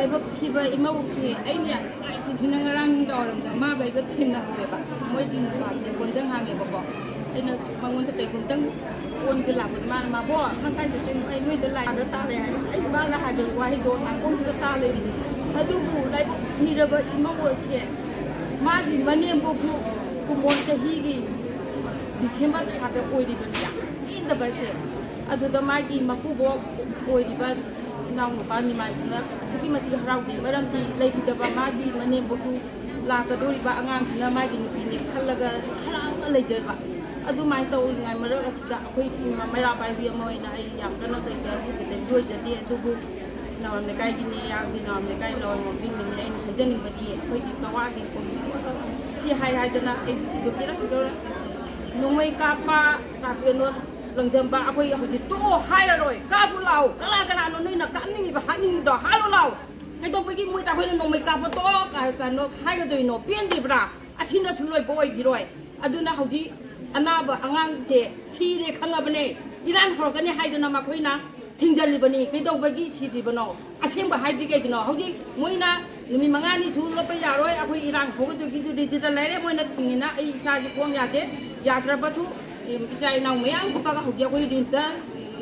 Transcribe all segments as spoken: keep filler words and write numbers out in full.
ꯂꯥꯏꯕꯛ ꯊꯤꯕ ꯏꯃꯧꯁꯦ ꯑꯩꯅ ꯌꯥꯝ ꯅꯨꯡꯉꯥꯏꯇ꯭ꯔꯤꯁꯤꯅ ꯉꯔꯥꯡ ꯅꯨꯡꯗꯥꯡꯋꯥꯏꯔꯝꯗ ꯃꯥꯒ ꯑꯩꯒ ꯊꯦꯡꯅꯍꯧꯋꯦꯕ꯫ ꯃꯣꯏꯒꯤ ꯅꯨꯄꯥꯁꯦ ꯀꯣꯟꯖꯪ ꯍꯥꯡꯉꯦꯕꯀꯣ꯫ ꯑꯩꯅ ꯃꯉꯣꯟꯗ ꯀꯩꯒꯨꯝꯇꯪ ꯑꯣꯟꯒꯦ ꯂꯥꯛꯄꯗ ꯃꯥꯅ, "ꯃꯥꯕꯣ, ꯅꯪ ꯀꯥꯏ ꯆꯠꯇꯣꯏꯅꯣ? ꯑꯩ ꯅꯣꯏꯗ ꯂꯥꯏꯗ ꯇꯥꯔꯦ" ꯍꯥꯏ꯫ ꯑꯩ ꯃꯥꯅ ꯍꯥꯏꯕ ꯋꯥꯍꯩꯗꯣ ꯅꯥꯀꯣꯡꯁꯤꯗ ꯇꯥ ꯂꯩꯔꯤ꯫ ꯑꯗꯨꯕꯨ ꯂꯥꯏꯕꯛ ꯊꯤꯔꯕ ꯏꯃꯧ ꯑꯁꯦ ꯃꯥꯒꯤ ꯃꯅꯦꯝꯕꯣꯛꯁꯨ ꯀꯨꯝꯑꯣꯟ ꯆꯍꯤꯒꯤ ꯗꯤꯁꯦꯝꯕꯔ ꯊꯥꯗ ꯑꯣꯏꯔꯤꯕꯅꯤ, ꯌꯥꯝ ꯄꯦꯟꯗꯕꯁꯦ꯫ ꯑꯗꯨꯗ ꯃꯥꯒꯤ ꯃꯀꯨꯕꯣꯛ ꯑꯣꯏꯔꯤꯕ ꯏꯅꯥꯎꯅꯨꯄꯥ ꯅꯤꯃꯥꯏꯁꯤꯅ ꯑꯁꯨꯛꯀꯤ ꯃꯇꯤꯛ ꯍꯔꯥꯎꯖꯩ, ꯃꯔꯝꯗꯤ ꯂꯩꯈꯤꯗꯕ ꯃꯥꯒꯤ ꯃꯅꯦꯝꯕꯣꯛꯇꯨ ꯂꯥꯛꯀꯗꯧꯔꯤꯕ ꯑꯉꯥꯡꯁꯤꯅ ꯃꯥꯒꯤ ꯅꯨꯄꯤꯅꯦ ꯈꯜꯂꯒ ꯍꯔꯥꯎꯅ ꯂꯩꯖꯕ꯫ ꯑꯗꯨꯃꯥꯏꯅ ꯇꯧꯔꯤꯉꯩ ꯃꯔꯛ ꯑꯁꯤꯗ ꯑꯩꯈꯣꯏ ꯃꯩꯔꯥ ꯄꯥꯏꯕꯤ ꯑꯃ ꯑꯣꯏꯅ ꯑꯩ ꯌꯥꯝ ꯀꯟꯅ ꯀꯩꯗ ꯁꯦꯀ꯭ꯔꯦꯇꯔꯤ ꯑꯣꯏꯖꯗꯦ, ꯑꯗꯨꯕꯨ ꯅꯥꯎꯔꯝ ꯂꯩꯀꯥꯏꯒꯤꯅꯦ, ꯌꯥꯝꯗꯤ ꯅꯥꯎꯔꯝ ꯂꯩꯀꯥꯏ ꯂꯋꯥꯏ ꯉꯝꯕꯤꯅꯤꯅꯦ꯫ ꯑꯩꯅ ꯍꯥꯏꯖꯅꯤꯡꯕꯗꯤ ꯑꯩꯈꯣꯏꯒꯤ ꯀꯋꯥꯒꯤ ꯄꯣꯂꯤꯁꯤ ꯁꯤ ꯍꯥꯏ ꯍꯥꯏꯗꯅ ꯑꯩ ꯊꯤꯗꯣꯛꯀꯦꯔꯥ ꯊꯤꯗꯣꯛꯔ ꯅꯣꯡꯃꯩ ꯀꯥꯞꯄ, ꯀꯩꯅꯣ, ꯂꯪꯖꯝꯕ ꯑꯩꯈꯣꯏ ꯍꯧꯖꯤꯛ ꯇꯣꯛꯑꯣ ꯍꯥꯏꯔꯔꯣꯏ꯫ ꯀꯥꯞꯄꯨ ꯂꯥꯛꯑꯣ, ꯀꯅꯥ ꯀꯅꯥꯅꯣ ꯅꯣꯏꯅ ꯀꯥꯞꯅꯤꯡꯉꯤꯕ ꯍꯥꯠꯅꯤꯡꯉꯤꯕꯗꯣ ꯍꯥꯠꯂꯨ ꯂꯥꯛꯑꯣ꯫ ꯀꯩꯗꯧꯕꯒꯤ ꯃꯣꯏꯗ ꯑꯩꯈꯣꯏꯅ ꯅꯣꯡꯃꯩ ꯀꯥꯞꯄ ꯇꯣꯛꯑꯣ ꯀ- ꯀꯩꯅꯣ ꯍꯥꯏꯒꯗꯣꯏꯅꯣ? ꯄꯦꯟꯗ꯭ꯔꯤꯕ꯭ꯔꯥ? ꯑꯁꯤꯅꯁꯨ ꯂꯣꯏꯕ ꯑꯣꯏꯈꯤꯔꯣꯏ꯫ ꯑꯗꯨꯅ ꯍꯧꯖꯤꯛ ꯑꯅꯥꯕ ꯑꯉꯥꯡꯁꯦ ꯁꯤꯔꯦ ꯈꯪꯉꯕꯅꯦ, ꯏꯔꯥꯡ ꯍꯧꯔꯛꯀꯅꯤ ꯍꯥꯏꯗꯅ ꯃꯈꯣꯏꯅ ꯊꯤꯡꯖꯤꯜꯂꯤꯕꯅꯤ꯫ ꯀꯩꯗꯧꯕꯒꯤ ꯁꯤꯗ꯭ꯔꯤꯕꯅꯣ? ꯑꯁꯦꯡꯕ ꯍꯥꯏꯗ꯭ꯔꯤ ꯀꯩꯒꯤꯅꯣ? ꯍꯧꯖꯤꯛ ꯃꯣꯏꯅ ꯅꯨꯃꯤꯠ ꯃꯉꯥꯅꯤꯁꯨ ꯂꯣꯠꯄ ꯌꯥꯔꯣꯏ, ꯑꯩꯈꯣꯏ ꯏꯔꯥꯡ ꯍꯧꯒꯗꯣꯏꯒꯤꯁꯨ ꯔꯦꯗꯤꯗ ꯂꯩꯔꯦ꯫ ꯃꯣꯏꯅ ꯊꯤꯡꯉꯤꯅ ꯑꯩ ꯏꯁꯥꯁꯦ ꯈꯣꯡ ꯌꯥꯗꯦ, ꯌꯥꯗ꯭ꯔꯕꯁꯨ ꯏꯆꯥ ꯏꯅꯥꯎ ꯃꯌꯥꯝ ꯀꯞꯄꯒ ꯍꯧꯖꯤꯛ ꯑꯩꯈꯣꯏ ꯔꯤꯝꯁꯇ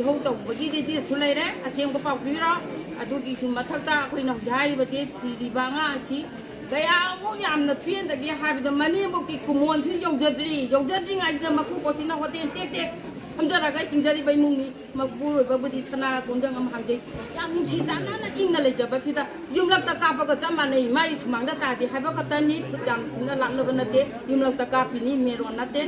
ꯏꯍꯧ ꯇꯧꯕꯒꯤ ꯔꯦꯗꯤꯗꯁꯨ ꯂꯩꯔꯦ꯫ ꯑꯁꯦꯡꯕ ꯄꯥꯎ ꯄꯤꯕꯤꯔꯣ꯫ ꯑꯗꯨꯒꯤꯁꯨ ꯃꯊꯛꯇ ꯑꯩꯈꯣꯏꯅ ꯍꯧꯖꯤꯛ ꯍꯥꯏꯔꯤꯕꯁꯦ ꯁꯤꯔꯤꯕ ꯑꯉꯥꯡ ꯑꯁꯤ ꯀꯌꯥꯃꯨꯛ ꯌꯥꯝꯅ ꯄꯦꯟꯗꯒꯦ ꯍꯥꯏꯕꯗ ꯃꯅꯦꯝꯕꯣꯛꯀꯤ ꯀꯨꯃꯣꯟꯁꯨ ꯌꯧꯖꯗ꯭ꯔꯤ꯫ ꯌꯧꯖꯗ꯭ꯔꯤꯉꯩꯁꯤꯗ ꯃꯀꯨ ꯀꯣꯠꯁꯤꯅ ꯍꯣꯇꯦꯜ ꯇꯦꯛ ꯇꯦꯛ ꯐꯝꯖꯔꯒ ꯍꯤꯡꯖꯔꯤꯕ ꯏꯃꯨꯡꯅꯤ꯫ ꯃꯄꯨꯔꯣꯏꯕꯕꯨꯗꯤ ꯁꯅꯥ ꯀꯣꯟꯖꯪ ꯑꯃ ꯍꯥꯡꯖꯩ꯫ ꯌꯥꯝ ꯅꯨꯡꯁꯤ ꯆꯥꯟꯅꯅ ꯏꯪꯅ ꯂꯩꯖꯕꯁꯤꯗ ꯌꯨꯝꯂꯛꯇ ꯀꯥꯞꯄꯒ ꯆꯞ ꯃꯥꯟꯅꯩ꯫ ꯃꯥꯏ ꯁꯨꯃꯥꯡꯗ ꯇꯥꯗꯦ ꯍꯥꯏꯕ ꯈꯛꯇꯅꯤ꯫ ꯈꯨꯠ ꯌꯥꯝ ꯊꯨꯅ ꯂꯥꯞꯅꯕ ꯅꯠꯇꯦ꯫ ꯌꯨꯝꯂꯛꯇ ꯀꯥꯞꯄꯤꯅꯤ, ꯃꯦꯔꯣꯟ ꯅꯠꯇꯦ꯫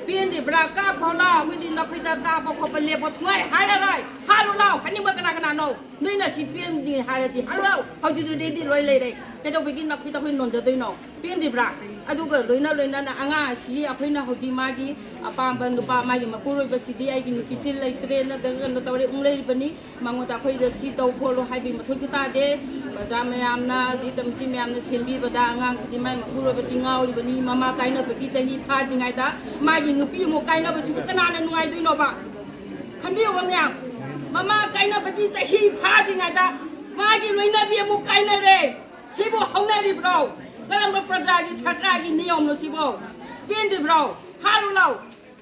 ꯄꯦꯟꯗ꯭ꯔꯤꯕ꯭ꯔꯥ? ꯀꯥꯞꯈꯣ ꯂꯥꯎ꯫ ꯑꯩꯈꯣꯏꯗꯤ ꯅꯈꯣꯏꯗ ꯀꯥꯞꯄ ꯈꯣꯠꯄ ꯂꯦꯞꯄꯣ ꯁꯨꯡꯍꯥꯏ ꯍꯥꯏꯔꯔꯣꯏ꯫ ꯍꯥꯠꯂꯨ ꯂꯥꯎ꯫ ꯍꯥꯏꯅꯤꯡꯕ ꯀꯅꯥ ꯀꯅꯥꯅꯣ? ꯅꯣꯏꯅ ꯁꯤ ꯄꯦꯟꯗꯦ ꯍꯥꯏꯔꯗꯤ ꯍꯥꯠꯂꯨ ꯂꯥꯎ꯫ ꯍꯧꯖꯤꯛꯇꯤ ꯔꯦꯗꯤ ꯂꯣꯏ ꯂꯩꯔꯦ꯫ ꯀꯩꯗꯧꯕꯒꯤ ꯅꯈꯣꯏꯗ ꯑꯩꯈꯣꯏ ꯅꯣꯟꯖꯗꯣꯏꯅꯣ? ꯄꯦꯟꯗ꯭ꯔꯤꯕ꯭ꯔꯥ? ꯑꯗꯨꯒ ꯂꯣꯏꯅ ꯂꯣꯏꯅꯅ ꯑꯉꯥꯡ ꯑꯁꯤ ꯑꯩꯈꯣꯏꯅ ꯍꯧꯖꯤꯛ ꯃꯥꯒꯤ ꯑꯄꯥꯝꯕ ꯅꯨꯄꯥ, ꯃꯥꯒꯤ ꯃꯄꯨꯔꯣꯏꯕꯁꯤꯗꯤ ꯑꯩꯒꯤ ꯅꯨꯄꯤꯁꯤ ꯂꯩꯇ꯭ꯔꯦꯅ ꯀꯩꯅꯣ ꯇꯧꯔꯦ, ꯑꯃꯨꯛ ꯂꯩꯔꯤꯕꯅꯤ꯫ ꯃꯉꯣꯟꯗ ꯑꯩꯈꯣꯏꯗ ꯁꯤ ꯇꯧ ꯈꯣꯠꯂꯣ ꯍꯥꯏꯕꯒꯤ ꯃꯊꯧꯁꯨ ꯇꯥꯗꯦ꯫ ꯄ꯭ꯔꯖꯥ ꯃꯌꯥꯝꯅ, ꯑꯗꯩ ꯀꯃꯤꯇꯤ ꯃꯌꯥꯝꯅ ꯁꯦꯝꯕꯤꯕꯗ ꯑꯉꯥꯡꯁꯤꯗꯤ ꯃꯥꯏ ꯃꯄꯨꯔꯣꯏꯕꯗꯤ ꯉꯥꯎꯔꯤꯕꯅꯤ꯫ ꯃꯃꯥ ꯀꯥꯏꯅꯕꯒꯤ ꯆꯍꯤ ꯐꯥꯗ꯭ꯔꯤꯉꯩꯗ ꯃꯥꯒꯤ ꯅꯨꯄꯤ ꯑꯃꯨꯛ ꯀꯥꯏꯅꯕꯁꯤꯕꯨ ꯀꯅꯥꯅ ꯅꯨꯡꯉꯥꯏꯗꯣꯏꯅꯣꯕ? ꯈꯟꯕꯤꯌꯨꯕ ꯃꯌꯥꯝ, ꯃꯃꯥ ꯀꯥꯏꯅꯕꯒꯤ ꯆꯍꯤ ꯐꯥꯗ꯭ꯔꯤꯉꯩꯗ ꯃꯥꯒꯤ ꯂꯣꯏꯅꯕꯤ ꯑꯃꯨꯛ ꯀꯥꯏꯅꯔꯦ꯫ ꯁꯤꯕꯨ ꯍꯧꯅꯔꯤꯕ꯭ꯔꯣ? ꯀꯔꯝꯕ ꯄ꯭ꯔꯖꯥꯒꯤ ꯁꯔꯀꯥꯔꯒꯤ ꯅꯤꯌꯣꯝꯅꯣ ꯁꯤꯕꯣ? ꯄꯦꯟꯗ꯭ꯔꯤꯕ꯭ꯔꯣ? ꯍꯥꯠꯂꯨ ꯂꯥꯎ꯫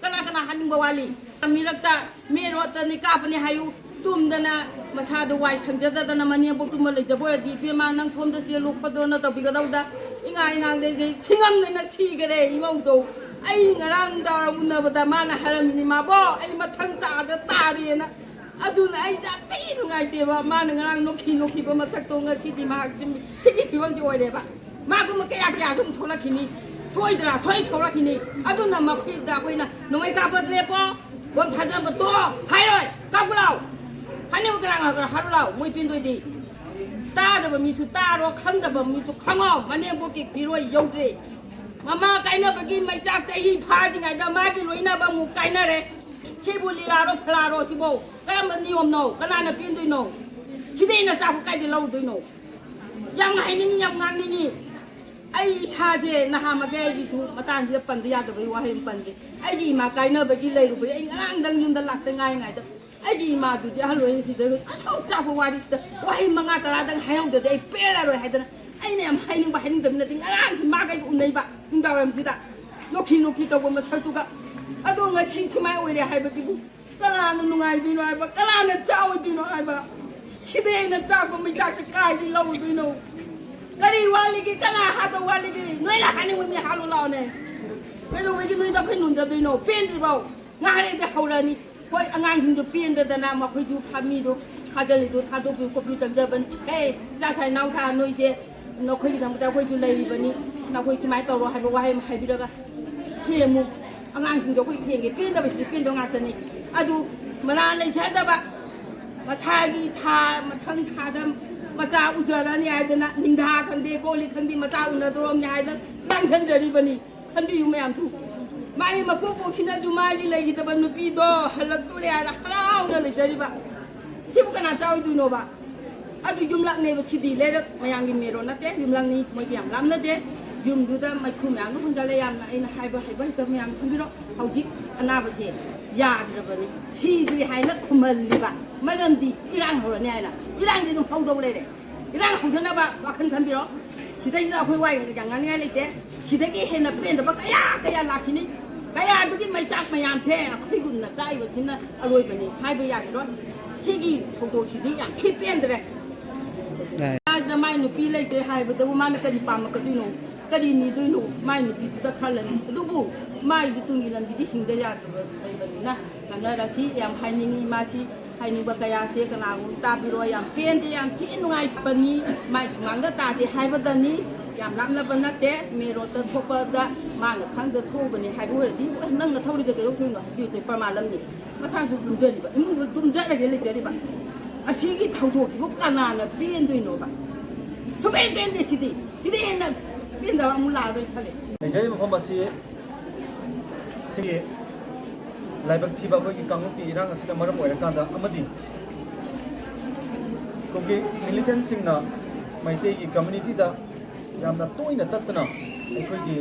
ꯀꯅꯥ ꯀꯅꯥ ꯍꯥꯠꯅꯤꯡꯕ ꯋꯥꯠꯂꯤ? ꯃꯤꯔꯛꯇ ꯃꯦꯟ ꯔꯣꯗꯇꯅꯤ ꯀꯥꯞꯄꯅꯤ ꯍꯥꯏꯌꯨ꯫ ꯇꯨꯝꯗꯅ ꯃꯁꯥꯗꯣ ꯋꯥꯏ ꯁꯪꯖꯗꯗꯅ ꯃꯅꯦꯝꯕꯣꯛ ꯇꯨꯝꯃ ꯂꯩꯖꯕ ꯑꯣꯏꯔꯗꯤ, "ꯏꯕꯦꯝꯃ, ꯅꯪ ꯁꯣꯝꯗ ꯆꯦꯜꯂꯨ ꯈꯣꯠꯂꯣꯅ" ꯇꯧꯕꯤꯒꯗꯧꯗ꯫ ꯏꯉꯥ ꯏꯉꯥꯡꯗꯩ ꯁꯤꯡꯉꯝꯗꯅ ꯁꯤꯈꯔꯦ ꯏꯃꯧꯗꯣ꯫ ꯑꯩ ꯉꯔꯥꯡ ꯅꯨꯡꯗꯥꯡꯋꯥꯏꯔꯝ ꯎꯅꯕꯗ ꯃꯥꯅ ꯍꯥꯏꯔꯝꯃꯤꯅꯤ, "ꯃꯥꯕꯣ, ꯑꯩ ꯃꯊꯪ ꯇꯥꯗ ꯇꯥꯔꯦꯅ"꯫ ꯑꯗꯨꯅ ꯑꯩ ꯌꯥꯝ ꯊꯤ ꯅꯨꯡꯉꯥꯏꯇꯦꯕ꯫ ꯃꯥꯅ ꯉꯔꯥꯡ ꯅꯣꯛꯈꯤ ꯅꯣꯛꯈꯤꯕ ꯃꯁꯛꯇꯣ ꯉꯁꯤꯗꯤ ꯃꯍꯥꯛ ꯁꯤ-, ꯁꯤꯒꯤ ꯐꯤꯕꯝꯁꯤ ꯑꯣꯏꯔꯦꯕ꯫ ꯃꯥꯒꯨꯝꯕ ꯀꯌꯥ ꯀꯌꯥꯁꯨ ꯑꯃꯨꯛ ꯊꯣꯛꯂꯛꯈꯤꯅꯤ꯫ ꯁꯣꯏꯗ꯭ꯔꯥ? ꯁꯣꯏ ꯊꯣꯛꯂꯛꯈꯤꯅꯤ꯫ ꯑꯗꯨꯅ ꯃꯈꯣꯏꯗ ꯑꯩꯈꯣꯏꯅ ꯅꯣꯡꯃꯩ ꯀꯥꯞꯄ ꯂꯦꯞꯄꯣ, ꯕꯣꯝ ꯊꯥꯖꯕ ꯇꯣꯛꯑꯣ ꯍꯥꯏꯔꯣꯏ꯫ ꯀꯥꯞꯄꯨ ꯂꯥꯎ꯫ ꯍꯥꯏꯅꯤꯡꯕ ꯀꯅꯥ ꯀꯅꯥ ꯍꯥꯏꯔꯨ ꯂꯥꯎ꯫ ꯃꯣꯏ ꯄꯦꯟꯗꯣꯏꯗꯤ꯫ ꯇꯥꯗꯕ ꯃꯤꯁꯨ ꯇꯥꯔꯣ, ꯈꯪꯗꯕ ꯃꯤꯁꯨ ꯈꯪꯉꯣ꯫ ꯃꯅꯦꯝꯄꯣꯛꯀꯤ ꯐꯤꯔꯣꯏ ꯌꯧꯗ꯭ꯔꯦ꯫ ꯃꯃꯥ ꯀꯥꯏꯅꯕꯒꯤ ꯃꯩꯆꯥꯛ ꯆꯍꯤ ꯐꯥꯗ꯭ꯔꯤꯉꯩꯗ ꯃꯥꯒꯤ ꯂꯣꯏꯅꯕ ꯑꯃꯨꯛ ꯀꯥꯏꯅꯔꯦ꯫ ꯁꯤꯕꯨ ꯂꯤꯂꯥꯔꯣ ꯐꯂꯥꯔꯣ ꯁꯤꯕꯣ? ꯀꯔꯝꯕ ꯅꯤꯌꯣꯝꯅꯣ? ꯀꯅꯥꯅ ꯄꯦꯟꯗꯣꯏꯅꯣ? ꯁꯤꯗꯤ ꯑꯩꯅ ꯆꯥꯛꯄꯨ ꯀꯥꯏꯗ ꯂꯧꯔꯨꯗꯣꯏꯅꯣ? ꯌꯥꯝ ꯍꯥꯏꯅꯤꯡꯉꯤ, ꯌꯥꯝ ꯉꯥꯡꯅꯤꯡꯉꯤ꯫ ꯑꯩ ꯏꯁꯥꯁꯦ ꯅꯍꯥꯃꯛꯀꯤ ꯑꯩꯒꯤꯁꯨ ꯃꯇꯥꯡꯁꯤꯗ ꯄꯟꯗ ꯌꯥꯗꯕꯒꯤ ꯋꯥꯍꯩ ꯑꯃ ꯄꯟꯒꯦ꯫ ꯑꯩꯒꯤ ꯏꯃꯥ ꯀꯥꯏꯅꯕꯒꯤ ꯂꯩꯔꯨꯕꯒꯤ ꯑꯩ ꯉꯔꯥꯡꯗꯪ ꯌꯨꯝꯗ ꯂꯥꯛꯇ ꯉꯥꯏꯔꯤꯉꯩꯗ ꯑꯩꯒꯤ ꯏꯃꯥꯗꯨꯗꯤ ꯑꯍꯜ ꯑꯣꯏꯔꯤꯁꯤꯗ ꯑꯁꯨꯛ ꯆꯥꯎꯕ ꯋꯥꯔꯤꯁꯤꯗ ꯋꯥꯍꯩ ꯃꯉꯥ ꯇꯔꯥꯗꯪ ꯍꯥꯏꯍꯧꯗꯗꯤ ꯑꯩ ꯄꯦꯜꯂꯔꯣꯏ ꯍꯥꯏꯗꯅ ꯑꯩꯅ ꯌꯥꯝ ꯍꯥꯏꯅꯤꯡꯕ ꯍꯥꯏꯅꯤꯡꯗꯕ ꯅꯠꯇꯦ꯫ ꯉꯔꯥꯡꯁꯤ ꯃꯥꯒ ꯑꯩꯒ ꯎꯅꯩꯕ ꯅꯨꯡꯗꯥꯡꯋꯥꯏꯔꯝꯁꯤꯗ ꯅꯣꯛꯈꯤ ꯅꯣꯛꯈꯤ ꯇꯧꯕ ꯃꯁꯛꯇꯨꯒ꯫ ꯑꯗꯣ ꯉꯁꯤ ꯁꯨꯃꯥꯏꯅ ꯑꯣꯏꯔꯦ ꯍꯥꯏꯕꯁꯤꯕꯨ ꯀꯅꯥꯅ ꯅꯨꯡꯉꯥꯏꯗꯣꯏꯅꯣ ꯍꯥꯏꯕ? ꯀꯅꯥꯅ ꯆꯥꯎꯗꯣꯏꯅꯣ ꯍꯥꯏꯕ? ꯁꯤꯗꯩ ꯍꯦꯟꯅ ꯆꯥꯛꯄ ꯃꯩꯆꯥꯛꯁꯦ ꯀꯥꯏꯗꯒꯤ ꯂꯧꯔꯨꯗꯣꯏꯅꯣ? ꯀꯔꯤ ꯋꯥꯠꯂꯤꯒꯦ? ꯀꯅꯥ ꯍꯥꯠꯇꯧ ꯋꯥꯠꯂꯤꯒꯦ? ꯅꯣꯏꯅ ꯍꯥꯠꯅꯤꯡꯕ ꯃꯤ ꯍꯥꯠꯂꯨ ꯂꯥꯎꯅꯦ꯫ ꯀꯩꯗꯧꯕꯒꯤ ꯅꯣꯏꯗ ꯑꯩꯈꯣꯏ ꯅꯣꯟꯖꯗꯣꯏꯅꯣ? ꯄꯦꯟꯗ꯭ꯔꯤꯕꯧ? ꯉꯥꯏꯍꯥꯛ ꯂꯩꯔꯗꯤ ꯍꯧꯔꯅꯤ꯫ ꯍꯣꯏ, ꯑꯉꯥꯡꯁꯤꯡꯗꯣ ꯄꯦꯟꯗꯗꯅ ꯃꯈꯣꯏꯁꯨ ꯐꯥ-, ꯃꯤꯗꯣ ꯐꯥꯖꯤꯜꯂꯤꯗꯣ ꯊꯥꯗꯣꯛꯄꯤꯌꯨ ꯈꯣꯠꯄꯤꯌꯨ ꯆꯪꯖꯕꯅꯤ꯫ ꯑꯦ, ꯏꯆꯥ ꯁꯥꯏ ꯏꯅꯥꯎ ꯁꯥ ꯅꯣꯏꯁꯦ ꯅꯈꯣꯏꯒꯤꯗꯃꯛꯇ ꯑꯩꯈꯣꯏꯁꯨ ꯂꯩꯔꯤꯕꯅꯤ, ꯅꯈꯣꯏ ꯁꯨꯃꯥꯏꯅ ꯇꯧꯔꯣ ꯍꯥꯏꯕ ꯋꯥꯍꯩ ꯑꯃ ꯍꯥꯏꯕꯤꯔꯒ ꯊꯦꯝꯃꯨ꯫ ꯑꯉꯥꯡꯁꯤꯡꯗꯣ ꯑꯩꯈꯣꯏ ꯊꯦꯝꯒꯦ, ꯄꯦꯟꯗꯕꯁꯤꯗꯤ ꯄꯦꯟꯗꯕ ꯉꯥꯛꯇꯅꯤ꯫ ꯑꯗꯨ ꯃꯔꯥ ꯂꯩꯖꯗꯕ, ꯃꯁꯥꯒꯤ ꯊꯥ, ꯃꯊꯪ ꯊꯥꯗ ꯃꯆꯥ ꯎꯖꯔꯅꯤ ꯍꯥꯏꯗꯅ ꯅꯤꯡꯊꯥ ꯈꯪꯗꯦ, ꯀꯣꯜꯂꯤ ꯈꯪꯗꯦ, ꯃꯆꯥ ꯎꯅꯗꯣꯔꯝꯅꯤ ꯍꯥꯏꯗꯅ ꯂꯥꯡꯁꯟꯖꯔꯤꯕꯅꯤ꯫ ꯈꯟꯕꯤꯌꯨ ꯃꯌꯥꯝꯁꯨ꯫ ꯃꯥꯒꯤ ꯃꯀꯨꯕꯣꯛꯁꯤꯅꯁꯨ ꯃꯥꯒꯤ ꯂꯩꯈꯤꯗꯕ ꯅꯨꯄꯤꯗꯣ ꯍꯜꯂꯛꯇꯣꯔꯦ ꯍꯥꯏꯅ ꯍꯔꯥꯎꯅ ꯂꯩꯖꯔꯤꯕ꯫ ꯁꯤꯕꯨ ꯀꯅꯥ ꯆꯥꯎꯗꯣꯏꯅꯣꯕ? ꯑꯗꯨ ꯌꯨꯝꯂꯛꯅꯦꯕ ꯁꯤꯗꯤ, ꯂꯩꯔꯛ ꯃꯌꯥꯝꯒꯤ ꯃꯦꯔꯣ ꯅꯠꯇꯦ, ꯌꯨꯝꯂꯛꯅꯤ, ꯃꯣꯏꯗꯤ ꯌꯥꯝ ꯂꯥꯞꯅꯗꯦ꯫ ꯌꯨꯝꯗꯨꯗ ꯃꯩꯈꯨ ꯃꯌꯥꯝꯗꯣ ꯍꯣꯟꯖꯜꯂꯦ꯫ ꯌꯥꯝꯅ ꯑꯩꯅ ꯍꯥꯏꯕ ꯍꯩꯕ ꯍꯩꯇꯕ ꯃꯌꯥꯝ ꯈꯟꯕꯤꯔꯣ꯫ ꯍꯧꯖꯤꯛ ꯑꯅꯥꯕꯁꯦ ꯌꯥꯗ꯭ꯔꯕꯅꯤ, ꯁꯤꯗ꯭ꯔꯤ ꯍꯥꯏꯅ ꯈꯨꯝꯍꯜꯂꯤꯕ꯫ ꯃꯔꯝꯗꯤ ꯏꯔꯥꯡ ꯍꯧꯔꯅꯤ ꯍꯥꯏꯅ꯫ ꯏꯔꯥꯡꯗꯤ ꯑꯗꯨꯝ ꯍꯧꯗꯧ ꯂꯩꯔꯦ꯫ ꯏꯔꯥꯡ ꯍꯧꯗꯅꯕ ꯋꯥꯈꯜ ꯈꯟꯕꯤꯔꯣ꯫ ꯁꯤꯗꯩꯁꯤꯗ ꯑꯩꯈꯣꯏ ꯋꯥ ꯌꯥꯝ ꯉꯥꯡꯅꯤꯡꯉꯥꯏ ꯂꯩꯇꯦ꯫ ꯁꯤꯗꯒꯤ ꯍꯦꯟꯅ ꯄꯦꯟꯗꯕ ꯀꯌꯥ ꯀꯌꯥ ꯂꯥꯛꯈꯤꯅꯤ꯫ ꯀꯌꯥꯗꯨꯒꯤ ꯃꯩꯆꯥꯛ ꯃꯌꯥꯝꯁꯦ ꯑꯩꯈꯣꯏꯒꯨꯝꯅ ꯆꯥꯛꯏꯕꯁꯤꯅ ꯑꯔꯣꯏꯕꯅꯤ ꯍꯥꯏꯕ ꯌꯥꯈꯤꯔꯣꯏ꯫ ꯁꯤꯒꯤ ꯊꯧꯗꯣꯛꯁꯤꯗꯤ ꯌꯥꯝ ꯊꯤ ꯄꯦꯟꯗ꯭ꯔꯦ꯫ ꯁꯤꯗ ꯃꯥꯏ ꯅꯨꯄꯤ ꯂꯩꯇ꯭ꯔꯦ ꯍꯥꯏꯕꯗꯕꯨ ꯃꯥꯅ ꯀꯔꯤ ꯄꯥꯝꯃꯛꯀꯗꯣꯏꯅꯣ? ꯀꯔꯤ ꯅꯤꯗꯣꯏꯅꯣ? ꯃꯥꯏ ꯅꯨꯄꯤꯗꯨꯗ ꯈꯜꯂꯅꯤ꯫ ꯑꯗꯨꯕꯨ ꯃꯥꯏꯁꯨ ꯇꯨꯡꯒꯤ ꯂꯝꯕꯤꯗꯤ ꯍꯤꯡꯗ ꯌꯥꯗꯕ ꯂꯩꯕꯅꯤꯅ ꯀꯥꯟꯅꯔꯁꯤ꯫ ꯌꯥꯝ ꯍꯥꯏꯅꯤꯡꯉꯤ ꯃꯥꯁꯤ꯫ ꯍꯥꯏꯅꯤꯡꯕ ꯀꯌꯥꯁꯦ ꯀꯅꯥꯒꯨꯝꯕ ꯇꯥꯕꯤꯔꯣ꯫ ꯌꯥꯝ ꯄꯦꯟꯗꯦ, ꯌꯥꯝ ꯊꯤ ꯅꯨꯡꯉꯥꯏꯇꯕꯅꯤ꯫ ꯃꯥꯏ ꯁꯨꯃꯥꯡꯗ ꯇꯥꯗꯦ ꯍꯥꯏꯕꯗꯅꯤ꯫ ꯌꯥꯝ ꯂꯥꯞꯅꯕ ꯅꯠꯇꯦ꯫ ꯃꯦꯟ ꯔꯣꯗꯇ ꯊꯣꯛꯄꯗ ꯃꯥꯅ ꯈꯪꯗ ꯊꯣꯛꯎꯕꯅꯤ ꯍꯥꯏꯕ ꯑꯣꯏꯔꯗꯤ, "ꯑꯦ, ꯅꯪꯅ ꯊꯧꯔꯤꯗ ꯀꯩꯗꯧ ꯊꯧꯔꯤꯅꯣ?" ꯍꯥꯏꯕꯤꯕꯁꯦ ꯄ꯭ꯔꯃꯥꯟ ꯑꯃꯅꯤ꯫ ꯃꯁꯥꯁꯨ ꯇꯨꯝꯖꯔꯤꯕ, ꯏꯃꯨꯡꯗ ꯇꯨꯝꯖꯔꯒꯦ ꯂꯩꯖꯔꯤꯕ꯫ ꯑꯁꯤꯒꯤ ꯊꯧꯗꯣꯛꯁꯤꯕꯨ ꯀꯅꯥꯅ ꯄꯦꯟꯗꯣꯏꯅꯣꯕ? ꯁꯨꯡꯄꯦꯟ ꯄꯦꯟꯗꯦ ꯁꯤꯗꯤ꯫ ꯁꯤꯗꯤ ꯍꯦꯟꯅ ꯄꯦꯟꯗꯕ ꯑꯃꯨꯛ ꯂꯥꯛꯑꯔꯣꯏ ꯈꯜꯂꯦ꯫ ꯂꯩꯖꯔꯤꯕ ꯃꯐꯝ ꯑꯁꯤ ꯁꯤꯒꯤ ꯂꯥꯏꯕꯛ ꯊꯤꯕ ꯑꯩꯈꯣꯏꯒꯤ ꯀꯥꯡꯂꯨꯞꯀꯤ ꯏꯔꯥꯡ ꯑꯁꯤꯅ ꯃꯔꯝ ꯑꯣꯏꯔꯀꯥꯟꯗ ꯑꯃꯗꯤ ꯀꯨꯀꯤ ꯃꯤꯂꯤꯇꯦꯟꯁꯤꯡꯅ ꯃꯩꯇꯩꯒꯤ ꯀꯝꯃ꯭ꯌꯨꯅꯤꯇꯤꯗ ꯌꯥꯝꯅ ꯇꯣꯏꯅ ꯇꯠꯇꯅ ꯑꯩꯈꯣꯏꯒꯤ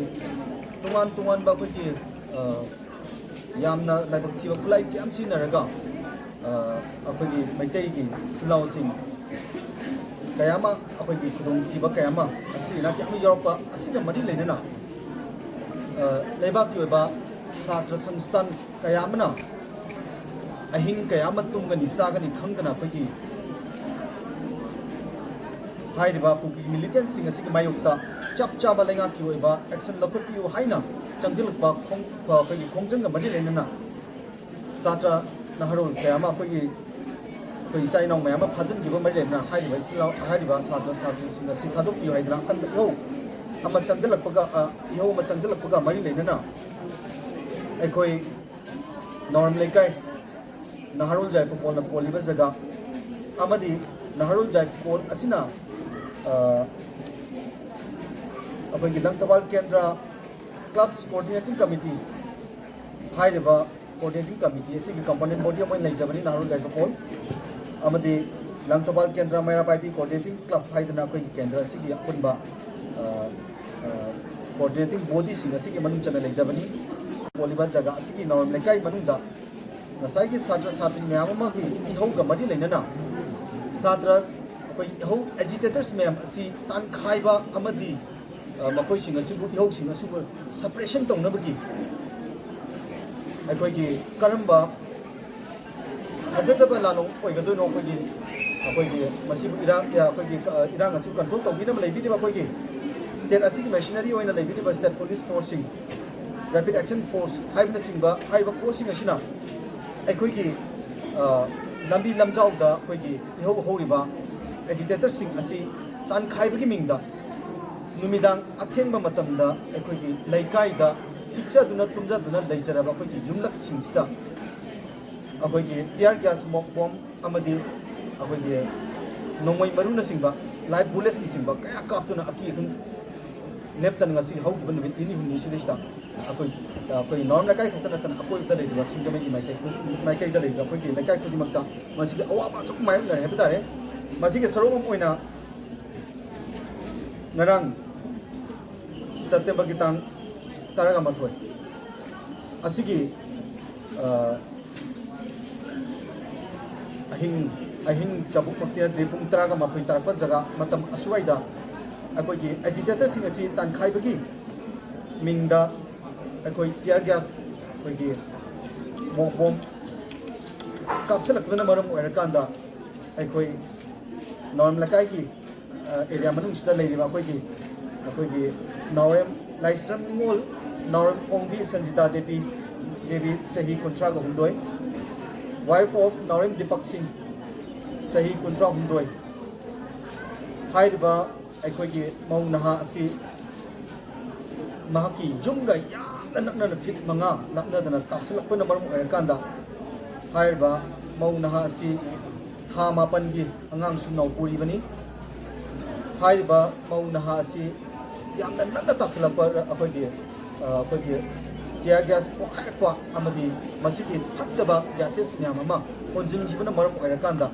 ꯇꯣꯉꯥꯟ ꯇꯣꯉꯥꯟꯕ ꯑꯩꯈꯣꯏꯒꯤ, ꯑ, ꯌꯥꯝꯅ ꯂꯥꯏꯕꯛ ꯊꯤꯕ ꯈꯨꯠꯂꯥꯏ ꯀꯌꯥꯝ ꯁꯤꯖꯤꯟꯅꯔꯒ, ꯑ, ꯑꯩꯈꯣꯏꯒꯤ ꯃꯩꯇꯩꯒꯤ ꯏꯆꯤꯜ ꯏꯅꯥꯎꯁꯤꯡ ꯀꯌꯥ ꯑꯃ, ꯑꯩꯈꯣꯏꯒꯤ ꯈꯨꯗꯣꯡꯊꯤꯕ ꯀꯌꯥ ꯑꯃ ꯑꯁꯤ ꯑꯅꯥ ꯀꯌꯥ ꯑꯃ ꯌꯥꯎꯔꯛꯄ ꯑꯁꯤꯒ ꯃꯔꯤ ꯂꯩꯅꯅ, ꯑ, ꯂꯩꯕꯥꯛꯀꯤ ꯑꯣꯏꯕ ꯁꯥꯇ꯭ꯔ ꯁꯪꯁꯊꯥꯟ ꯀꯌꯥ ꯑꯃꯅ ꯑꯍꯤꯡ ꯀꯌꯥ ꯑꯃ ꯇꯨꯝꯒꯅꯤ ꯆꯥꯒꯅꯤ ꯈꯪꯗꯅ ꯑꯩꯈꯣꯏꯒꯤ ꯍꯥꯏꯔꯤꯕ ꯀꯨꯀꯤ ꯃꯤꯂꯤꯇꯦꯟꯁꯤꯡ ꯑꯁꯤꯒꯤ ꯃꯥꯌꯣꯛꯇ ꯆꯞ ꯆꯥꯕ ꯂꯩꯉꯥꯛꯀꯤ ꯑꯣꯏꯕ ꯑꯦꯛꯁꯟ ꯂꯧꯈꯠꯄꯤꯌꯨ ꯍꯥꯏꯅ ꯆꯪꯁꯤꯜꯂꯛꯄ ꯈꯣꯡ-, ꯑꯩꯈꯣꯏꯒꯤ ꯈꯣꯡꯖꯪꯒ ꯃꯔꯤ ꯂꯩꯅꯅ ꯁꯥꯇ꯭ꯔ ꯅꯍꯥꯔꯣꯜ ꯀꯌꯥ ꯑꯃ ꯑꯩꯈꯣꯏꯒꯤ, ꯑꯩꯈꯣꯏ ꯏꯆꯥ ꯏꯅꯥꯎ ꯃꯌꯥꯝ ꯑꯃ ꯐꯥꯖꯤꯟꯈꯤꯕ ꯃꯔꯤ ꯂꯩꯅꯅ ꯍꯥꯏꯔꯤꯕ ꯏꯆꯤꯜ ꯏꯅꯥꯎ, ꯍꯥꯏꯔꯤꯕ ꯁꯥꯇ꯭ꯔ ꯁꯥꯇ꯭ꯔꯤꯁꯤꯡ ꯑꯁꯤ ꯊꯥꯗꯣꯛꯄꯤꯌꯨ ꯍꯥꯏꯗꯅ ꯑꯀꯟꯕ ꯏꯍꯧ ꯑꯃ ꯆꯪꯁꯤꯜꯂꯛꯄꯒ, ꯑ, ꯏꯍꯧ ꯑꯃ ꯆꯪꯁꯤꯜꯂꯛꯄꯒ ꯃꯔꯤ ꯂꯩꯅꯅ ꯑꯩꯈꯣꯏ ꯅꯥꯎꯔꯦꯝ ꯂꯩꯀꯥꯏ ꯅꯍꯥꯔꯣꯜ ꯌꯥꯏꯐ ꯀꯣꯜꯅ ꯀꯣꯜꯂꯤꯕ ꯖꯒꯥ ꯑꯃꯗꯤ ꯅꯍꯥꯔꯣꯜ ꯌꯥꯏꯐ ꯀꯣꯜ ꯑꯁꯤꯅ, ꯑ, ꯑꯩꯈꯣꯏꯒꯤ ꯂꯪꯊꯕꯥꯜ ꯀꯦꯟꯗ꯭ꯔ clubs coordinating committee ꯍꯥꯏꯔꯤꯕ coordinating committee ꯑꯁꯤꯒꯤ component body ꯑꯃ ꯑꯣꯏꯅ ꯂꯩꯖꯕꯅꯤ ꯅꯍꯥꯔꯣꯜ ꯌꯥꯏꯐ ꯀꯣꯜ ꯑꯃꯗꯤ ꯂꯪꯊꯕꯥꯜ ꯀꯦꯟꯗ꯭ꯔ ꯃꯩꯔꯥ ꯄꯥꯏꯕꯤ coordinating club ꯍꯥꯏꯗꯅ ꯑꯩꯈꯣꯏꯒꯤ ꯀꯦꯟꯗ꯭ꯔ ꯑꯁꯤꯒꯤ ꯑꯄꯨꯟꯕ, ꯑ, ꯑ, coordinating bodyꯁꯤꯡ ꯑꯁꯤꯒꯤ ꯃꯅꯨꯡ ꯆꯟꯅ ꯂꯩꯖꯕꯅꯤ꯫ ꯀꯣꯜꯂꯤꯕ ꯖꯒꯥ ꯑꯁꯤꯒꯤ ꯅꯥꯎꯔꯦꯝ ꯂꯩꯀꯥꯏ ꯃꯅꯨꯡꯗ ꯉꯁꯥꯏꯒꯤ ꯁꯥꯇ꯭ꯔ ꯁꯥꯇ꯭ꯔꯤ ꯃꯌꯥꯝ ꯑꯃꯒꯤ ꯏꯍꯧꯒ ꯃꯔꯤ ꯂꯩꯅꯅ ꯁꯥꯇ꯭ꯔ ꯑꯩꯈꯣꯏ ꯏꯍꯧ ꯑꯦꯖꯤꯇꯦꯇꯔꯁ ꯃꯌꯥꯝ ꯑꯁꯤ ꯇꯥꯟꯈꯥꯏꯕ ꯑꯃꯗꯤ, ꯑ, ꯃꯈꯣꯏꯁꯤꯡ ꯑꯁꯤꯕꯨ, ꯏꯍꯧꯁꯤꯡ ꯑꯁꯤꯕꯨ ꯁꯄ꯭ꯔꯦꯁꯟ ꯇꯧꯅꯕꯒꯤ ꯑꯩꯈꯣꯏꯒꯤ ꯀꯔꯝꯕ ꯐꯖꯗꯕ ꯂꯥꯂꯣꯡ ꯑꯣꯏꯒꯗꯣꯏꯅꯣ? ꯑꯩꯈꯣꯏꯒꯤ, ꯑꯩꯈꯣꯏꯒꯤ ꯃꯁꯤꯕꯨ ꯏꯔꯥꯡ, ꯑꯩꯈꯣꯏꯒꯤ, ꯑ, ꯏꯔꯥꯡ ꯑꯁꯤꯕꯨ ꯀꯟꯇ꯭ꯔꯣꯜ ꯇꯧꯕꯤꯅꯕ ꯂꯩꯕꯤꯔꯤꯕ ꯑꯩꯈꯣꯏꯒꯤ ꯁ꯭ꯇꯦꯠ ꯑꯁꯤꯒꯤ ꯃꯦꯁꯤꯅꯔꯤ ꯑꯣꯏꯅ ꯂꯩꯕꯤꯔꯤꯕ ꯁ꯭ꯇꯦꯠ ꯄꯨꯂꯤꯁ ꯐꯣꯔꯁꯁꯤꯡ, ꯔꯦꯄꯤꯗ ꯑꯦꯛꯁꯟ ꯐꯣꯔꯁ ꯍꯥꯏꯕꯅꯆꯤꯡꯕ ꯍꯥꯏꯔꯤꯕ ꯐꯣꯔꯁꯁꯤꯡ ꯑꯁꯤꯅ ꯑꯩꯈꯣꯏꯒꯤ, ꯑ, ꯂꯝꯕꯤ ꯂꯝꯖꯥꯎꯗ ꯑꯩꯈꯣꯏꯒꯤ ꯏꯍꯧ ꯍꯧꯔꯤꯕ ꯑꯦꯖꯤꯇꯦꯇꯔꯁꯤꯡ ꯑꯁꯤ ꯇꯥꯟꯈꯥꯏꯕꯒꯤ ꯃꯤꯡꯗ ꯅꯨꯃꯤꯗꯥꯡ ꯑꯊꯦꯡꯕ ꯃꯇꯝꯗ ꯑꯩꯈꯣꯏꯒꯤ ꯂꯩꯀꯥꯏꯗ ꯍꯤꯞꯆꯗꯨꯅ ꯇꯨꯝꯖꯗꯨꯅ ꯂꯩꯖꯔꯕ ꯑꯩꯈꯣꯏꯒꯤ ꯌꯨꯝꯂꯛꯁꯤꯡꯁꯤꯗ ꯑꯩꯈꯣꯏꯒꯤ tear gas, smoke bomb ꯑꯃꯗꯤ ꯑꯩꯈꯣꯏꯒꯤ ꯅꯣꯡꯃꯩ ꯃꯔꯨꯅꯆꯤꯡꯕ, live bulletsꯅꯆꯤꯡꯕ ꯀꯌꯥ ꯀꯥꯞꯇꯨꯅ ꯑꯀꯤ ꯑꯈꯪ ꯂꯦꯞꯇꯅ ꯉꯁꯤ ꯍꯧꯈꯤꯕ ꯅꯨꯃꯤꯠ ꯅꯤꯅꯤ ꯍꯨꯝꯅꯤꯁꯤꯗꯩꯁꯤꯗ ꯑꯩꯈꯣꯏ, ꯑꯩꯈꯣꯏ ꯅꯥꯎꯔꯦꯝ ꯂꯩꯀꯥꯏ ꯈꯛꯇ ꯅꯠꯇꯅ ꯑꯀꯣꯏꯕꯗ ꯂꯩꯔꯤꯕ ꯁꯤꯡꯖꯃꯩꯒꯤ ꯃꯥꯏꯀꯩ, ꯃꯥꯏꯀꯩꯗ ꯂꯩꯔꯤꯕ ꯑꯩꯈꯣꯏꯒꯤ ꯂꯩꯀꯥꯏ ꯈꯨꯗꯤꯡꯃꯛꯇ ꯃꯁꯤꯒꯤ ꯑꯋꯥꯕ ꯑꯁꯨꯛ ꯃꯥꯌꯣꯛꯅꯔꯦ ꯍꯥꯏꯕ ꯇꯥꯔꯦ꯫ ꯃꯁꯤꯒꯤ ꯁꯔꯨꯛ ꯑꯃ ꯑꯣꯏꯅ ꯉꯔꯥꯡ ꯁꯦꯞꯇꯦꯝꯕꯔꯒꯤ ꯇꯥꯡ ꯇꯔꯥꯃꯥꯊꯣꯏ ꯑꯁꯤꯒꯤ, ꯑ, ꯑꯍꯤꯡ, ꯑꯍꯤꯡ ꯆꯕꯨꯛꯃꯛꯇꯤ ꯅꯠꯇ꯭ꯔꯤ, ꯄꯨꯡ ꯇꯔꯥꯒ ꯃꯥꯊꯣꯏ ꯇꯥꯔꯛꯄ ꯖꯒꯥ ꯃꯇꯝ ꯑꯁꯨꯋꯥꯏꯗ ꯑꯩꯈꯣꯏꯒꯤ ꯑꯦꯖꯤꯇꯦꯇꯔꯁꯤꯡ ꯑꯁꯤ ꯇꯥꯟꯈꯥꯏꯕꯒꯤ ꯃꯤꯡꯗ ꯑꯩꯈꯣꯏ tear gas, ꯑꯩꯈꯣꯏꯒꯤ smoke bomb ꯀꯥꯞꯁꯤꯜꯂꯛꯄꯅ ꯃꯔꯝ ꯑꯣꯏꯔꯀꯥꯟꯗ ꯑꯩꯈꯣꯏ ꯅꯥꯎꯔꯦꯝ ꯂꯩꯀꯥꯏꯒꯤ, ꯑ, area ꯃꯅꯨꯡꯁꯤꯗ ꯂꯩꯔꯤꯕ ꯑꯩꯈꯣꯏꯒꯤ, ꯑꯩꯈꯣꯏꯒꯤ ꯅꯥꯎꯔꯦꯝ ꯂꯥꯏꯁ꯭ꯔꯝ ꯅꯤꯉꯣꯜ, ꯅꯥꯎꯔꯦꯝ ꯑꯣꯡꯕꯤ ꯁꯟꯖꯤꯇꯥ ꯗꯦꯕꯤ, ꯗꯦꯕꯤ ꯆꯍꯤ ꯀꯨꯟꯊ꯭ꯔꯥꯒ ꯍꯨꯝꯗꯣꯏ, wife of ꯅꯥꯎꯔꯦꯝ ꯗꯤꯄꯛ ꯁꯤꯡ, ꯆꯍꯤ ꯀꯨꯟꯊ꯭ꯔꯥ ꯍꯨꯝꯗꯣꯏ꯫ ꯍꯥꯏꯔꯤꯕ ꯑꯩꯈꯣꯏꯒꯤ ꯃꯧ ꯅꯍꯥ ꯑꯁꯤ ꯃꯍꯥꯛꯀꯤ ꯌꯨꯝꯒ ꯌꯥꯝꯅ ꯅꯛꯅꯅ ꯐꯤꯠ ꯃꯉꯥ ꯂꯥꯞꯅꯗꯅ ꯇꯥꯁꯤꯜꯂꯛꯄꯅ ꯃꯔꯝ ꯑꯣꯏꯔꯀꯥꯟꯗ, ꯍꯥꯏꯔꯤꯕ ꯃꯧ ꯅꯍꯥ ꯑꯁꯤ ꯊꯥ ꯃꯥꯄꯟꯒꯤ ꯑꯉꯥꯡꯁꯨ ꯅꯧꯄꯨꯔꯤꯕꯅꯤ꯫ ꯍꯥꯏꯔꯤꯕ ꯃꯧ ꯅꯍꯥ ꯑꯁꯤ ꯌꯥꯝꯅ ꯅꯛꯅ ꯇꯥꯁꯤꯜꯂꯛꯄ ꯑꯩꯈꯣꯏꯒꯤ, ꯑ, ꯑꯩꯈꯣꯏꯒꯤ tear gas ꯄꯣꯈꯥꯏꯔꯛꯄ ꯑꯃꯗꯤ ꯃꯁꯤꯒꯤ ꯐꯠꯇꯕ gases ꯃꯌꯥꯝ ꯑꯃ ꯍꯣꯟꯖꯤꯟꯈꯤꯕꯅ ꯃꯔꯝ ꯑꯣꯏꯔꯀꯥꯟꯗ,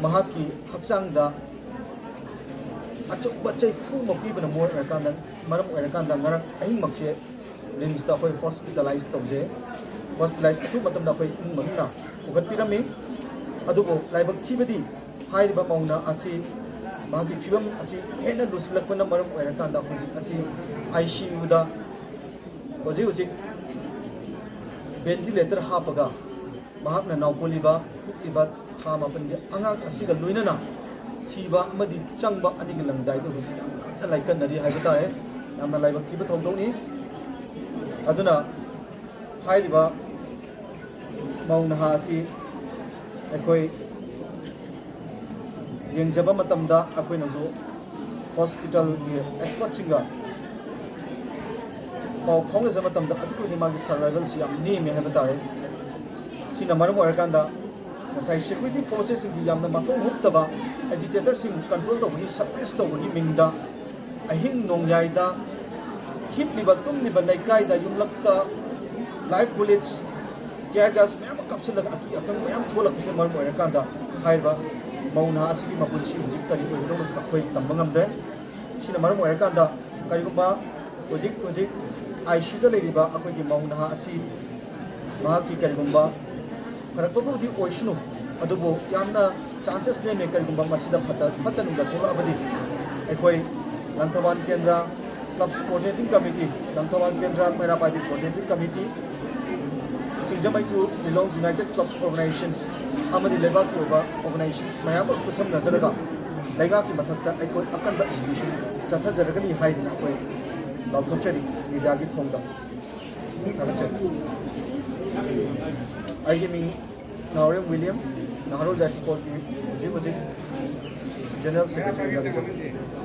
ꯃꯍꯥꯛꯀꯤ ꯍꯛꯆꯥꯡꯗ ꯑꯆꯧꯕ ꯆꯩꯐꯨ ꯑꯃ ꯄꯤꯕꯅ ꯃꯔꯝ ꯑꯣꯏꯔꯀꯥꯟꯗ, ꯃꯔꯝ ꯑꯣꯏꯔꯀꯥꯟꯗ ꯉꯔꯥꯡ ꯑꯍꯤꯡꯃꯛꯁꯦ ꯔꯤꯝꯁꯇ ꯑꯩꯈꯣꯏ ꯍꯣꯁꯄꯤꯇꯥꯂꯥꯏꯁ ꯇꯧꯖꯩ꯫ ꯍꯣꯁꯄꯤꯇꯥꯂꯥꯏꯁ ꯑꯊꯨꯕ ꯃꯇꯝꯗ ꯑꯩꯈꯣꯏ ꯏꯃꯨꯡ ꯃꯅꯨꯡꯅ ꯄꯨꯈꯠꯄꯤꯔꯝꯃꯤ꯫ ꯑꯗꯨꯕꯨ ꯂꯥꯏꯕꯛ ꯊꯤꯕꯗꯤ ꯍꯥꯏꯔꯤꯕ ꯃꯧ ꯅꯍꯥ ꯑꯁꯤ ꯃꯍꯥꯛꯀꯤ ꯐꯤꯕꯝ ꯑꯁꯤ ꯍꯦꯟꯅ ꯂꯨꯁꯤꯜꯂꯛꯄꯅ ꯃꯔꯝ ꯑꯣꯏꯔꯀꯥꯟꯗ ꯍꯧꯖꯤꯛ ꯑꯁꯤ ꯑꯥꯏ ꯁꯤ ꯌꯨꯗ ꯍꯧꯖꯤꯛ ꯍꯧꯖꯤꯛ ꯚꯦꯟꯇꯤꯂꯦꯇꯔ ꯍꯥꯞꯄꯒ ꯃꯍꯥꯛꯅ ꯅꯥꯎꯀꯣꯜꯂꯤꯕ ꯄꯨꯛꯂꯤꯕ ꯊꯥ ꯃꯥꯄꯟꯒꯤ ꯑꯉꯥꯡ ꯑꯁꯤꯒ ꯂꯣꯏꯅꯅ ꯁꯤꯕ ꯑꯃꯗꯤ ꯆꯪꯕ ꯑꯅꯤꯒꯤ ꯂꯪꯗꯥꯏꯗꯨ ꯍꯧꯖꯤꯛ ꯌꯥꯝ ꯀꯟꯅ ꯂꯥꯏꯀꯠꯅꯔꯤ ꯍꯥꯏꯕ ꯇꯥꯔꯦ꯫ ꯌꯥꯝꯅ ꯂꯥꯏꯕꯛ ꯊꯤꯕ ꯊꯧꯗꯣꯛꯅꯤ꯫ ꯑꯗꯨꯅ ꯍꯥꯏꯔꯤꯕ ꯃꯧ ꯅꯍꯥ ꯑꯁꯤ ꯑꯩꯈꯣꯏ ꯌꯦꯡꯖꯕ ꯃꯇꯝꯗ ꯑꯩꯈꯣꯏꯅꯁꯨ ꯍꯣꯁꯄꯤꯇꯥꯜꯒꯤ ꯑꯦꯛꯁꯄꯔꯠꯁꯤꯡꯒ ꯄꯥꯎ ꯐꯥꯎꯅꯖꯕ ꯃꯇꯝꯗ ꯑꯗꯨꯛꯀꯤ ꯃꯇꯤꯛ ꯃꯥꯒꯤ ꯁꯔꯚꯥꯏꯚꯦꯜꯁꯤ ꯌꯥꯝ ꯅꯦꯝꯃꯦ ꯍꯥꯏꯕ ꯇꯥꯔꯦ꯫ ꯁꯤꯅ ꯃꯔꯝ ꯑꯣꯏꯔꯀꯥꯟꯗ ꯉꯁꯥꯏ ꯁꯦꯀ꯭ꯌꯨꯔꯤꯇꯤ ꯐꯣꯔꯁꯦꯁꯁꯤꯡꯒꯤ ꯌꯥꯝꯅ ꯃꯊꯧ ꯍꯨꯞꯇꯕ ꯑꯦꯖꯤꯇꯦꯇꯔꯁꯤꯡ ꯀꯟꯇ꯭ꯔꯣꯜ ꯇꯧꯕꯒꯤ ꯁꯄ꯭ꯔꯦꯁ ꯇꯧꯕꯒꯤ ꯃꯤꯡꯗ ꯑꯍꯤꯡ ꯅꯣꯡꯌꯥꯏꯗ ꯍꯤꯞꯂꯤꯕ ꯇꯨꯝꯂꯤꯕ ꯂꯩꯀꯥꯏꯗ ꯌꯨꯝꯂꯛꯇ ꯂꯥꯏꯐ ꯕꯨꯂꯦꯠꯁ, ꯇꯤꯌꯥꯔ ꯒ꯭ꯌꯥꯁ ꯃꯌꯥꯝ ꯑꯃ ꯀꯥꯞꯁꯤꯜꯂꯒ ꯑꯀꯤ ꯑꯈꯪ ꯃꯌꯥꯝ ꯊꯣꯛꯂꯛꯄꯁꯤꯅ ꯃꯔꯝ ꯑꯣꯏꯔꯀꯥꯟꯗ ꯍꯥꯏꯔꯤꯕ ꯃꯧ ꯅꯍꯥ ꯑꯁꯤꯒꯤ ꯃꯄꯨꯟꯁꯤ ꯍꯧꯖꯤꯛ ꯀꯔꯤ ꯑꯣꯏꯒꯗꯧꯅꯣ ꯑꯩꯈꯣꯏ ꯇꯝꯕ ꯉꯝꯗ꯭ꯔꯦ꯫ ꯁꯤꯅ ꯃꯔꯝ ꯑꯣꯏꯔꯀꯥꯟꯗ ꯀꯔꯤꯒꯨꯝꯕ ꯍꯧꯖꯤꯛ ꯍꯧꯖꯤꯛ ꯑꯥꯏ ꯁꯤ ꯌꯨꯗ ꯂꯩꯔꯤꯕ ꯑꯩꯈꯣꯏꯒꯤ ꯃꯧ ꯅꯍꯥ ꯑꯁꯤ ꯃꯍꯥꯛꯀꯤ ꯀꯔꯤꯒꯨꯝꯕ ꯐꯔꯛꯄꯕꯨꯗꯤ ꯑꯣꯏꯁꯅꯨ, ꯑꯗꯨꯕꯨ ꯌꯥꯝꯅ ꯆꯥꯟꯁꯦꯁ ꯅꯦꯝꯃꯦ꯫ ꯀꯔꯤꯒꯨꯝꯕ ꯃꯁꯤꯗ ꯐꯠꯇ ꯐꯠꯇ ꯅꯨꯡꯗ ꯊꯣꯛꯂꯛꯑꯕꯗꯤ ꯑꯩꯈꯣꯏ ꯂꯪꯊꯕꯥꯜ ꯀꯦꯟꯗ꯭ꯔ ꯀ꯭ꯂꯕꯁ coordinating committee, Langthabal Kendra Meira Paibi coordinating committee, Singjamei to Lilong united clubs organization ꯑꯃꯗꯤ ꯂꯩꯕꯥꯛꯀꯤ ꯑꯣꯏꯕ ꯑꯣꯔꯒꯅꯥꯏꯖꯦꯁꯟ ꯃꯌꯥꯝ ꯑꯃ ꯈꯨꯠꯁꯝꯅꯖꯔꯒ ꯂꯩꯉꯥꯛꯀꯤ ꯃꯊꯛꯇ ꯑꯩꯈꯣꯏ ꯑꯀꯟꯕ ꯑꯦꯛꯖꯤꯕꯤꯁꯟ ꯆꯠꯊꯖꯔꯒꯅꯤ ꯍꯥꯏꯗꯨꯅ ꯑꯩꯈꯣꯏ ꯂꯥꯎꯊꯣꯛꯆꯔꯤ ꯃꯤꯗꯤꯌꯥꯒꯤ ꯊꯣꯡꯗ꯫ ꯊꯥꯒꯠꯆꯔꯤ꯫ ꯑꯩꯒꯤ ꯃꯤꯡ ꯅꯥꯎꯔꯦꯝ ꯋꯤꯂꯤꯌꯝ, ꯅꯍꯥꯔꯣꯜ ꯌꯥꯏꯐ ꯁ꯭ꯀꯨꯜꯒꯤ ꯍꯧꯖꯤꯛ ꯍꯧꯖꯤꯛ ꯖꯦꯅꯔꯦꯜ ꯁꯦꯀ꯭ꯔꯦꯇꯔꯤ ꯑꯣꯏꯅ ꯂꯩꯖꯕꯅꯤ꯫